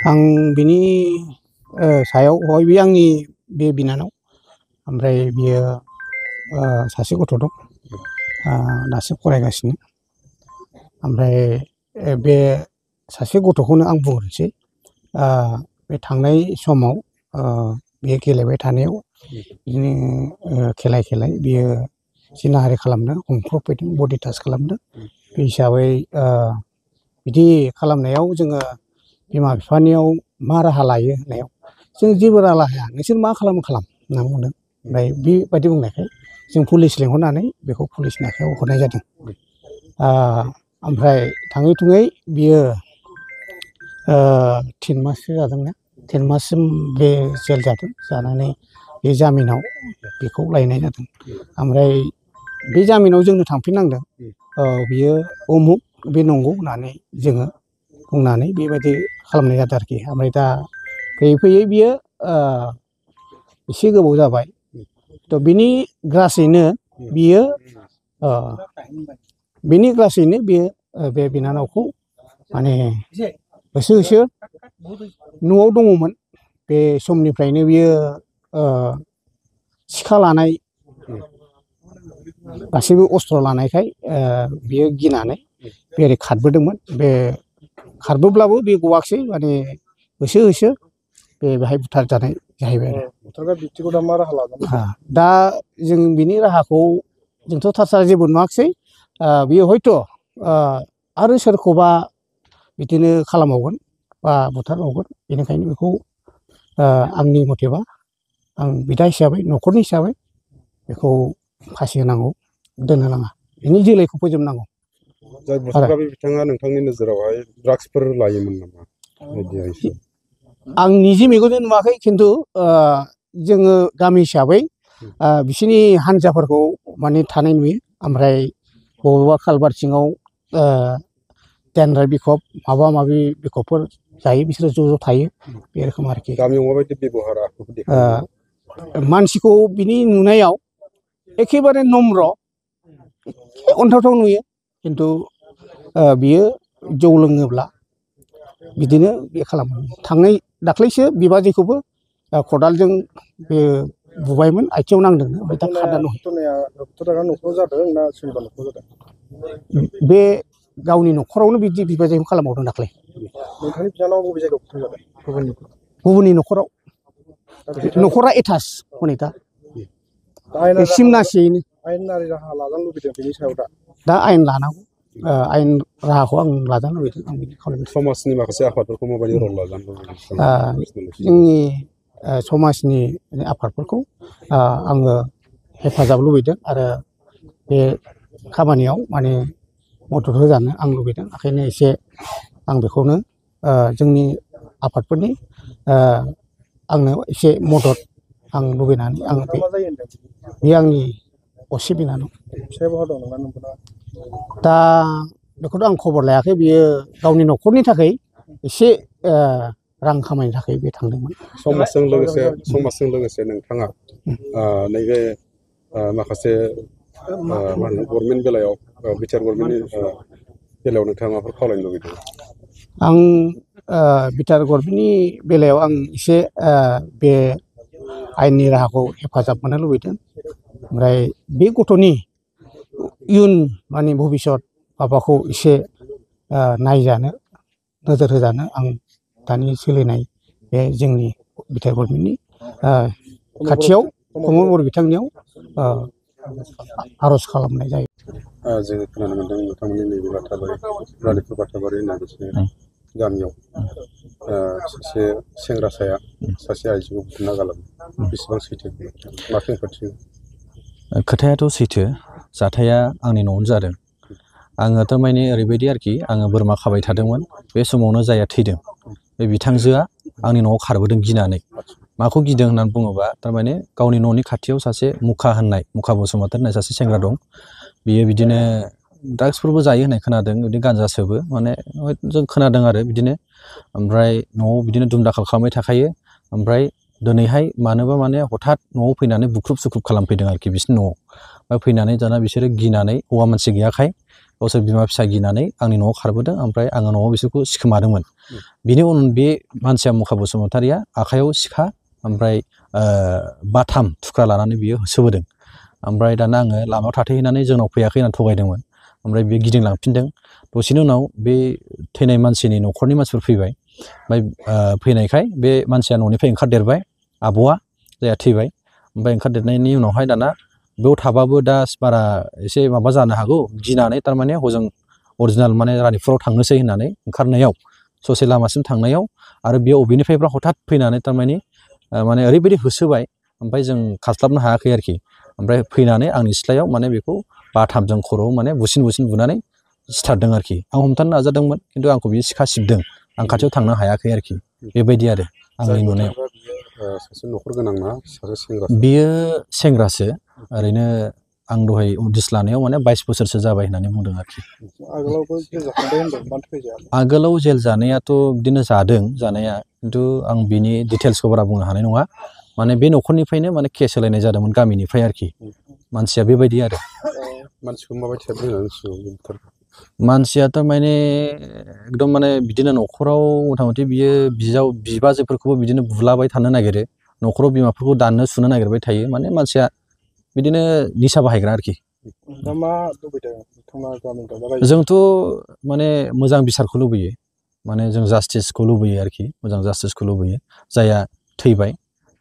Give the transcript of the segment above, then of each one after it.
आं बिनि सायाव हय बे आंनि बे बिनानाव ओमफ्राय बियो सासे गथ' दं दासो फरायगासिनो ओमफ्राय बे सासे गथ'खौनो आं बुंनोसै बे थांनाय समाव बे गेलेबाय थानायाव बिदिनो खेलाय बियो जिनाहारि खालामदों हमख्रबफैदों बडि टाच खालामदों बे हिसाबै बिदि खालामनायाव जोङो बिमा बिफानियाव मा राहा लायो होननायाव जों जेबो राहा लाया नोंसोर मा खालामो खालाम होनना बुंदों ओमफ्राय बेबायदि बुंनायखाय जों पुलिस लेंहरनानै बेखौ पुलिसनि आखायाव हरनाय जादों ओमफ्राय थाङै थुङै बियो 3 माससो जादोंना 10 माससिम बे जेल जादों जानानै बे जामिनाव बेखौ लायनाय जादों ओमफ्राय बे जामिनाव जोंनो थांफिननांदों बियो उमुक बे नंगौ होननानै जोङो बुंनानै बेबायदि खालामनाय जादों आरोखि ओमफ्राय दा फैयै फैयै बियो एसे गोबाव जाबाय थ' बिनि ग्रासैनो बियो बे बिनानावखौ माने होसो होसो न'आव दङमोन बे समनिफ्रायनो बियो सिखा लानाय गासैबो अस्त्र लानायखाय बियो गिनानै बेरे खारबोदोंमोन बे खारबोब्लाबो बे गवाखिसै माने होसो होसो बेहाय बुथार जानाय जाहैबाय आरो दा जों बिनि राहाखौ जोंथ' थार जेबो नुवाखिसै बियो हयथ' आरो सोरखौबा बिदिनो खालामबावगोन बा बुथारबावगोन बेनिखायनो बेखौ आंनि मथेबा आं बिदा हिसाबै न'खरनि हिसाबै बेखौ फासि होनांगौ दोननो नाङा बिनि जोलैखौ फोजोबनांगौ जाय बुथारग्रा बिथाङा नोंथांनि नोजोरावहाय ड्राग्सफोर लायोमोन नामा आं निजे मेगनजों नुवाखै खिन्थु जोङो गामि हिसाबै बिसोरनि हान्जाफोरखौ माने थानाय नुयो ओमफ्राय बबेबा खालबार सिङाव देनद्राय बिखब माबा माबि बिखबफोर जायो बिसोरो ज' थायो बे रोखोम आरोखि गामियाव माबायदि बेबहारा मानसिखौ बिनि नुनायाव एखेबारे नम्र एखे अनथावथाव नुयो खिन्थु बियो जौ लोङोब्ला बिदिनो बे खालामो थांनाय दाख्लैसो बिबाजैखौबो खदालजों बे बुबायमोन आथिङाव नांदोंनो ओमफ्राय दा बे गावनि न'खरावनो बिदि बिबाजैखौ खालामबावदों दाख्लै गुबुननि न'खराव न'खरा एटाच हनै दा सिमनासेयैनो दा आयेन लानांगौ आयेन राहाखौ आं लाजानो लुबैदों आं बिदि खावलायबाय समाजनि माखासे आफादफोरखौ माबायदि रल लाजानो लुबैदों जोंनि समाजनि आफादफोरखौ आङो हेफाजाब लुबैदों आरो बे खामानियाव माने मदद होजानो आं लुबैदों ओंखायनो एसे आं बेखौनो जोंनि आफादफोरनि आंनो एसे मदद आं लुबैनानै आं बे आंनि असे बिनानाव दा बेखौथ' आं खबर लायाखै बियो गावनि न'खरनि थाखाय एसे रां खामायनो थाखाय बे थांदोंमोन समाजजों लोगोसे नोंथाङा नैबे माखासे मा होनो गभर्नमेन्ट बेलायाव बिटिआर गभर्नमेन्टनि बेलायाव नोंथाङा माबाफोर खावलायनो लुबैदों आं बिटिआर गभर्नमेन्टनि बेलायाव आं एसे बे आयेननि राहाखौ हेफाजाब मोननो लुबैदों ओमफ्राय बे गथ'नि इयुन माने भबिसत माबाखौ एसे नायजानो नोजोर होजानो आं दानि सोलिनाय बे जोंनि बिटिआर गभर्नमेन्टनि खाथियाव प्रमद बर' बिथांनियाव आर'ज खालामनाय जायो जोङो खोनानो मोनदों नोंथांमोननि नैबे बाथाबारि रानिपुर बाथाबारि होननाय मोनसे गामियाव सासे सेंग्रासाया सासे आइजोखौ बुथारना गालाङो बेसेबां सैथो मा खेंफोरथि खोथायाथ' सैथो जाथाया आंनि न'आवनो जादों आङो थारमाने ओरैबायदि आरोखि आङो बोरमा खाबाय थादोंमोन बे समावनो जाया थैदों बे बिथांजोआ आंनि न'आव खारबोदों गिनानै माखौ गिदों होननानै बुङोबा थारमाने गावनि न'नि खाथियाव सासे मुखा बसुमतारी होननाय सासे सेंग्रा दं बियो बिदिनो ड्राग्सफोरबो जायो होननाय खोनादों बिदिनो गान्जा सोबो माने जों खोनादों आरो बिदिनो ओमफ्राय न'आव बिदिनो दुमदाखाल खालामबाय थाखायो ओमफ्राय दिनैहाय मानोबा माने हठात न'आव फैनानै बुख्रुब सुख्रुब खालामफैदों आरोखि बिसोरनि न'आव फैनानै दाना बिसोरो गिनानै हौवा मानसि गैयाखाय गावसोर बिमा फिसा गिनानै आंनि न'आव खारबोदों ओमफ्राय आङो न'आव बिसोरखौ सिखोमादोंमोन बिनि उनाव बे मानसिया मुखा बसुमतारिया आखायाव सिखा ओमफ्राय बाथाम थुख्रा लानानै बियो होसोबोदों ओमफ्राय दाना आङो लामायाव थाथ'हैनानै जोंनाव फैयाखै होननानै थगायदोंमोन ओमफ्राय बियो गिदिंलांफिनदों दसेनि उनाव बे थैनाय मानसिनि न'खरनि मानसिफोर फैबाय ओमफ्राय फैनायखाय बे मानसिया न'निफ्राय ओंखारदेरबाय आब'आ जायहा थैबाय ओमफ्राय ओंखारदेरनायनि उनावहाय दाना बेयाव थाबाबो दा बारा एसे माबा जानो हागौ गिनानै थारमाने हजों अरिजिनाल माने रानिपुराव थांनोसै होननानै ओंखारनायाव ससे लामासिम थांनायाव आरो बेयाव बबेनिफ्रायब्रा हथात फैनानै थारमाने माने ओरैबायदि होसोबाय ओमफ्राय जों खारस्लाबनो हायाखै आरोखि ओमफ्राय फैनानै आंनि सिथ्लायाव माने बेखौ बाथामजों खर'आव माने बुसिन बुनानै सिथारदों आरोखि आं हमथानो नाजादोंमोन खिन्थु आंखौ बियो सिखा सिबदों आं खाथियाव थांनो हायाखै आरोखि बेबायदि आरो आंनि नुनायाव सासे न'खर गोनां ना सासे सेंग्रा बियो सेंग्रासो ओरैनो आं दहाय उदिस लानायाव माने 22 बोसोरसो जाबाय होननानै बुंदों आरोखि आगोलाव जेल जानायाथ' बिदिनो जादों जानाया खिन्थु आं बिनि डिटेल्सखौ बारा बुंनो हानाय नङा माने बे न'खरनिफ्रायनो माने केस होलायनाय जादोंमोन गामिनिफ्राय आरोखि मानसिया बेबायदि आरो मानसिखौ माबायदि टाइप होनानै मानसियाथ' माने एकदम माने बिदिनो न'खराव मथा मथि बियो बिबाजैफोरखौबो बिदिनो बुलाबाय थानो नागिरो न'खराव बिमाफोरखौ दाननो सुनो नागिरबाय थायो माने मानसिया बिदिनो निसा बाहायग्रा आरोखि जोंथ' माने मोजां बिसारखौ लुबैयो माने जों जास्टिसखौ लुबैयो आरोखि मोजां जास्टिसखौ लुबैयो जायहा थैबाय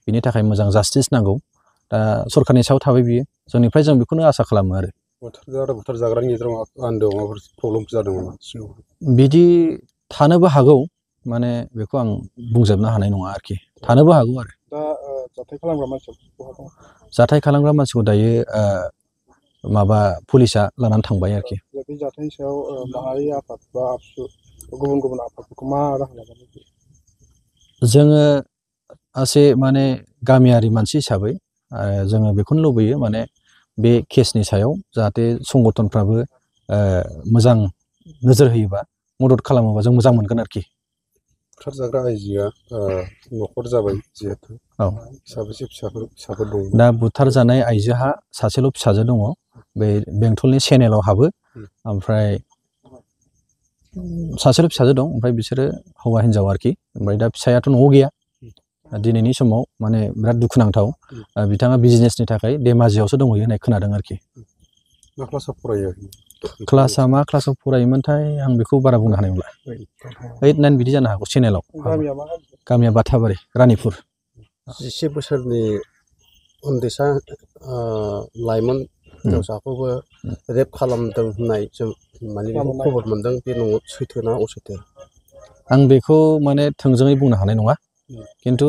बिनि थाखाय मोजां जास्टिस नांगौ दा सरखारनि सायाव थाबाय बियो जोंनिफ्राय जों बेखौनो आसा खालामो आरो बुथार जाग्रानि गेजेराव आन्दोआव माबाफोर प्रब्लेम जादोंमोन बिदि थानोबो हागौ माने बेखौ आं बुंजोबनो हानाय नङा आरोखि थानोबो हागौ आरो जाथाय खालामग्रा मानसिखौ दायो माबा पुलिसा लानानै थांबाय आरोखि बे जाथायनि सायाव माहारि आफाद बा आबसु गुबुन गुबुन आफादफोरखौ मा राहा लानानै जोङो सासे माने गामियारि मानसि हिसाबै जोङो बेखौनो लुबैयो माने बे केसनि सायाव जाहाथे संगठनफ्राबो मोजां नोजोर होयोबा मदद खालामोबा जों मोजां मोनगोन आरोखि बुथार जाग्रा आइजोआ न'खर जाबाय जिहेतु औ साबेसे फिसाफोर दं दा बुथार जानाय आइजोहा सासेल' फिसाजो दङ बे बेंटलनि चेनेलाव हाबो ओमफ्राय सासेल' फिसाजो दं ओमफ्राय बिसोरो हौवा हिनजाव आरोखि ओमफ्राय दा फिसायाथ' न'आव गैया दिनैनि समाव माने बिराद दुखुनांथाव बिथाङा बिजनेसनि थाखाय धेमाजियावसो दंहैयो होननाय खोनादों आरोखि मा क्लासाव फरायो क्लासा मा क्लासाव फरायोमोनथाय आं बेखौ बारा बुंनो हानाय नंला 8, 9 बिदि जानो हागौ चेनेलाव गामिया बाथाबारि रानिपुर 11 बोसोरनि उन्दैसा लाइमोन हिनजावसाखौबो रेप खालामदों होननाय जों माने बेखौ खबर मोनदों बे न'आव सैथो ना असैथो आं बेखौ माने थोंजोङै बुंनो हानाय नङा खिन्थु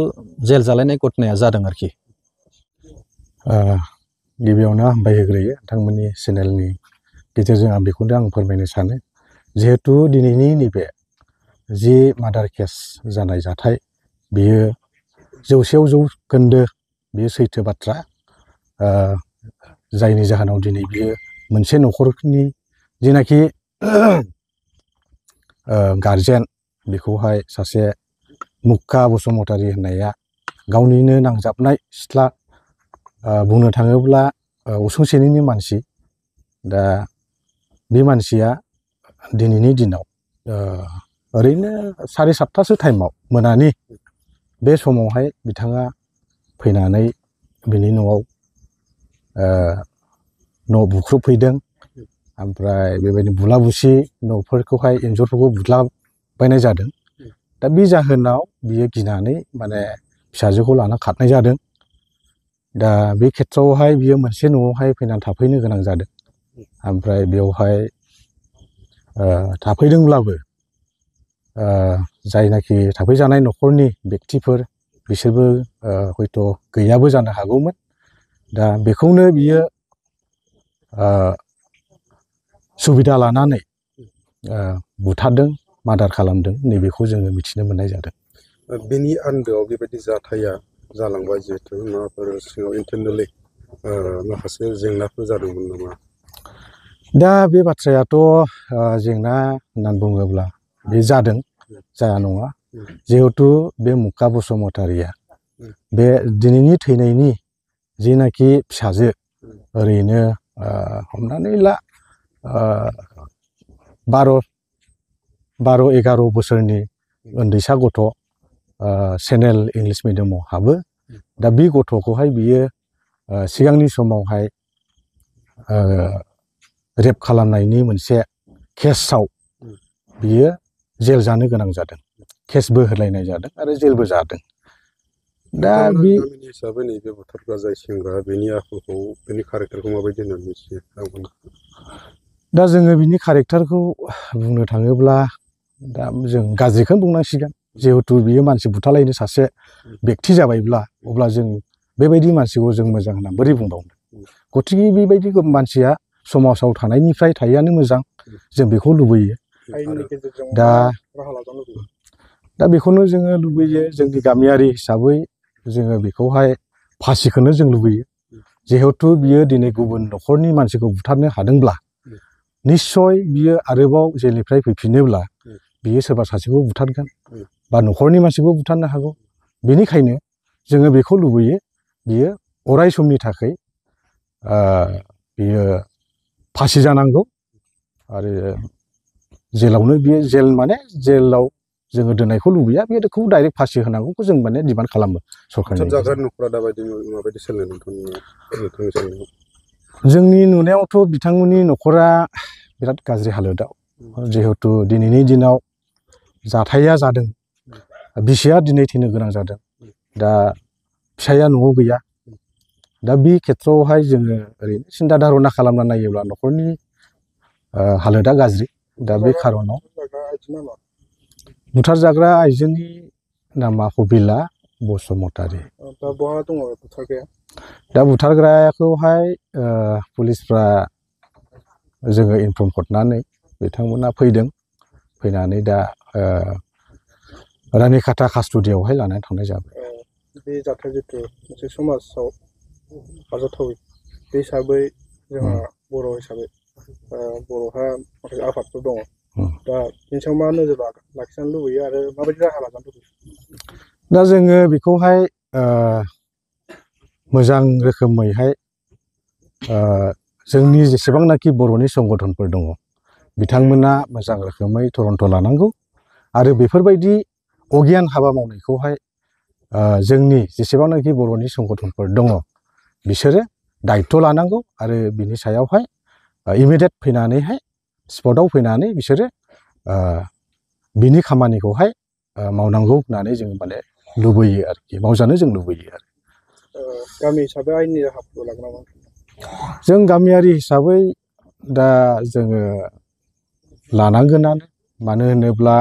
जेल जालायनाय घटनाया जादों आरोखि गिबियावनो हामबाय होग्रोयो नोंथांमोननि चेनेलनि गेजेरजों आं बेखौनो आं फोरमायनो सानो जिहेतु दिनैनि नैबे जि मार्डार केस जानाय जाथाय बियो 100% बियो सैथो बाथ्रा जायनि जाहोनाव दिनै बियो मोनसे न'खरनि जिनाखि गारजेन बेखौहाय सासे मुक्का बसुमतारी होननाया गावनिनो नांजाबनाय सिथ्ला बुंनो थाङोब्ला उसुंसेनिनो मानसि दा बे मानसिया दिनैनि दिनाव ओरैनो 7:30 टाइमाव मोनानि बे समावहाय बिथाङा फैनानै बिनि न'आव न' बुख्रुबफैदों ओमफ्राय बेबायदिनो बुला बुसि न'फोरखौहाय इन्जुरफोरखौ बुलाबायनाय जादों दा बे जाहोनाव बियो गिनानै माने फिसाजोखौ लाना खारनाय जादों दा बे खेथ्रआवहाय बियो मोनसे न'आवहाय फैनानै थाफैनो गोनां जादों ओमफ्राय बेवहाय थाफैदोंब्लाबो जायनाखि थाफैजानाय न'खरनि बेक्तिफोर बिसोरबो हयथ' गैयाबो जानो हागौमोन दा बेखौनो बियो सुबिदा लानानै बुथारदों मार्डार खालामदों नैबेखौ जोङो मिथिनो मोननाय जादों बेनि आन्दोआव बेबायदि जाथाया जालांबाय जिहेतु माबाफोर सिङाव इन्टारनेलि माखासे जेंनाफोर जादोंमोन नामा दा बे बाथ्रायाथ' जेंना होननानै बुङोब्ला बे जादों जाया नङा जिहेतु बे मुक्का बसुमतारीया बे दिनैनि थैनायनि जिनाखि फिसाजो ओरैनो हमनानै ला 12-11 बोसोरनि उन्दैसा गथ' चेनेल इंलिश मिडियामाव हाबो दा बे गथ'खौहाय बियो सिगांनि समावहाय रेप खालामनायनि मोनसे केसाव बियो जेल जानो गोनां जादों केसबो होलायनाय जादों आरो जेलबो जादों दा बे हिसाबै नैबे बुथारग्रा जाय सेंग्रा बेनि आखुखौ बेनि कारेक्टारखौ माबायदि होननानै मिथियो दा जोङो बिनि कारेक्टारखौ बुंनो थाङोब्ला दा जों गाज्रिखौनो बुंनांसिगोन जिहेतु बियो मानसि बुथारलायनो सासे बेक्ति जाबायब्ला अब्ला जों बेबायदि मानसिखौ जों मोजां होनना बोरै बुंबावनो गतिके बेबायदि मानसिया समाजाव थानायनिफ्राय थायैआनो मोजां जों बेखौ लुबैयो दा बेखौनो जोङो लुबैयो जोंनि गामियारि हिसाबै जोङो बेखौहाय फासिखौनो जों लुबैयो जिहेतु बियो दिनै गुबुन न'खरनि मानसिखौ बुथारनो हादोंब्ला निस्सय बियो आरोबाव जेलनिफ्राय फैफिनोब्ला बियो सोरबा सासेखौ बुथारगोन बा न'खरनि मानसिखौ बुथारनो हागौ बेनिखायनो जोङो बेखौ लुबैयो बियो अराय समनि थाखाय बियो फासि जानांगौ आरो जेलावनो बियो जेल माने जेलाव जोङो दोननायखौ लुबैया बेखौ डाइरेक्ट फासि होनांगौखौ जों माने डिमान्ड खालामो सरकारनि न'खरा दाबायदि माबायदि सोलियो जोंनि नुनायावथ' बिथांमोननि न'खरा बिराद गाज्रि हालोदाव जिहेतु दिनैनि दिनाव जाथाया जादों बिसिया दिनै थैनो गोनां जादों दा फिसाया न'आव गैया दा बे खेथ्रआवहाय जोङो ओरैनो सिन्था धारना खालामना नायोब्ला न'खरनि हालोदा गाज्रि दा बे खार'नाव बुथारजाग्रा आइजोनि नामा हबिला बसुमतारी दा बुथारग्राखौहाय पुलिसफ्रा जोङो इनफर्म हरनानै बिथांमोना फैनानै दा रानिखाता कास्टडियावहाय लानानै थांनाय जाबाय बे जाथाय जिथु मोनसे समाजाव आरजाथावै बे हिसाबै जोंहा बर' हिसाबै बर'हा माखासे आफादफोर दङ दा बेनि सायाव मा नोजोर लाखिजानो लुबैयो आरो माबायदि राहा लाजानो लुबैयो दा जोङो बेखौहाय मोजां रोखोमैहाय जोंनि जेसेबांनाखि बर'नि संगठनफोर दङ बिथांमोना मोजां रोखोमै थरन्थ लानांगौ आरो बेफोरबायदि अगियान हाबा मावनायखौहाय जोंनि जेसेबांनाखि बर'नि संगठनफोर दङ बिसोरो दायित्व लानांगौ आरो बिनि सायावहाय इमिडियेट फैनानैहाय स्पटआव फैनानै बिसोरो बिनि खामानिखौहाय मावनांगौ होननानै जों माने लुबैयो आरोखि मावजानो जों लुबैयो आरो गामि हिसाबै आयेननि राहाफोरखौ लागोन नामा जों गामियारि हिसाबै दा जोङो लानांगोनानो मानो होनोब्ला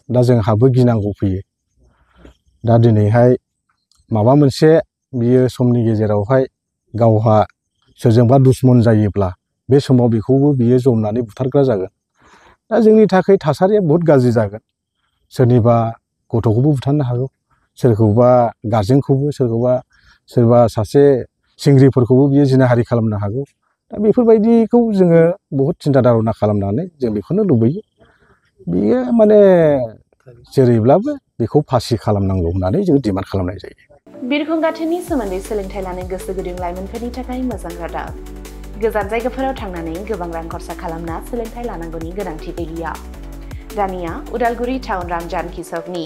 दा जोंहाबो गिनांगौ फैयो दा दिनैहाय माबा मोनसे बियो समनि गेजेरावहाय गावहा सोरजोंबा दुश्मन जायोब्ला बे समाव बेखौबो बियो जमनानै बुथारग्रा जागोन दा जोंनि थाखाय थासारिया बहुत गाज्रि जागोन सोरनिबा गथ'खौबो बुथारनो हागौ सोरखौबा गार्जेनखौबो सोरबा सासे सिंग्रिफोरखौबो बियो जिनाहारि खालामनो हागौ दा बेफोरबायदिखौ जोङो बहुत सिन्था धारना खालामनानै जों बेखौनो लुबैयो बियो माने जेरैब्लाबो बेखौ फासि खालामनांगौ होननानै जों डिमान्ड खालामनाय जायो बिरखं गाथोननि सोमोन्दै सोलोंथाइ लानो गोसो गुदुं लाइमोनफोरनि थाखाय मोजां रादाब गोजान जायगाफोराव थांनानै गोबां रां खरसा खालामना सोलोंथाइ लानांगौनि गोनांथि गैलिया दानिया उदालगुरि टाउन रामजानकि सकनि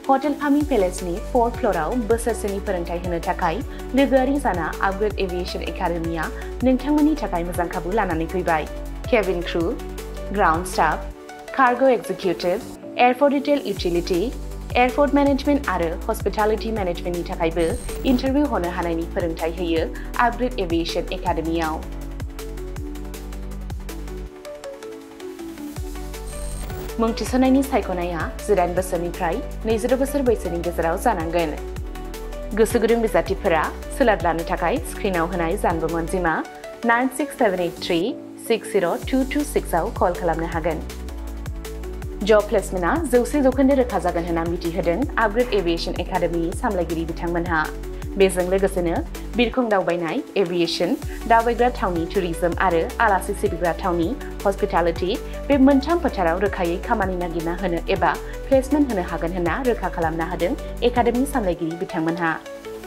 हटेल फामि पेलेसनि 4th फ्ल'राव बोसोरसेनि फोरोंथाइ होनो थाखाय लोगोआरि जाना आपग्रेड एभिएशन एकाडेमिया नोंथांमोननि थाखाय मोजां खाबु लानानै फैबाय cabin crew ground staff cargo executive airport retail utility airport management आरो हस्पिटालिटी मैनेजमेंटनि थाखायबो इंटरव्यू होनो हानायनि फोरोंथाइ होयो आपग्रेड एभिएशन एकाडेमियाव मुं थिसननायनि सायख'नाया 18 बोसोरनिफ्राय 22 बोसोर बैसोनि गेजेराव जानांगोन गोसो गुदुं बिजाथिफोरा सोलाद लानो थाखाय स्क्रिनाव होनाय जानबुं अनजिमा 96783602226 आव कल खालामनो हागोन जब प्लेसमेन्टआ 100% रोखा जागोन होनना मिथिहोदों आपग्रेड एभिएशन एकाडेमिनि सामलायगिरि बिथांमोनहा बेजों लोगोसेनो बिरखं दावबायनाय एभिएशन दावबायग्रा थावनि टुरिज्म आरो आलासि सिबिग्रा थावनि हस्पिटालिटी बे मोनथाम फोथाराव रोखायै खामानि नागिरना होनो एबा प्लेसमेन्ट होनो हागोन होनना रोखा खालामना होदों एकाडेमि सामलायगिरि बिथांमोनहा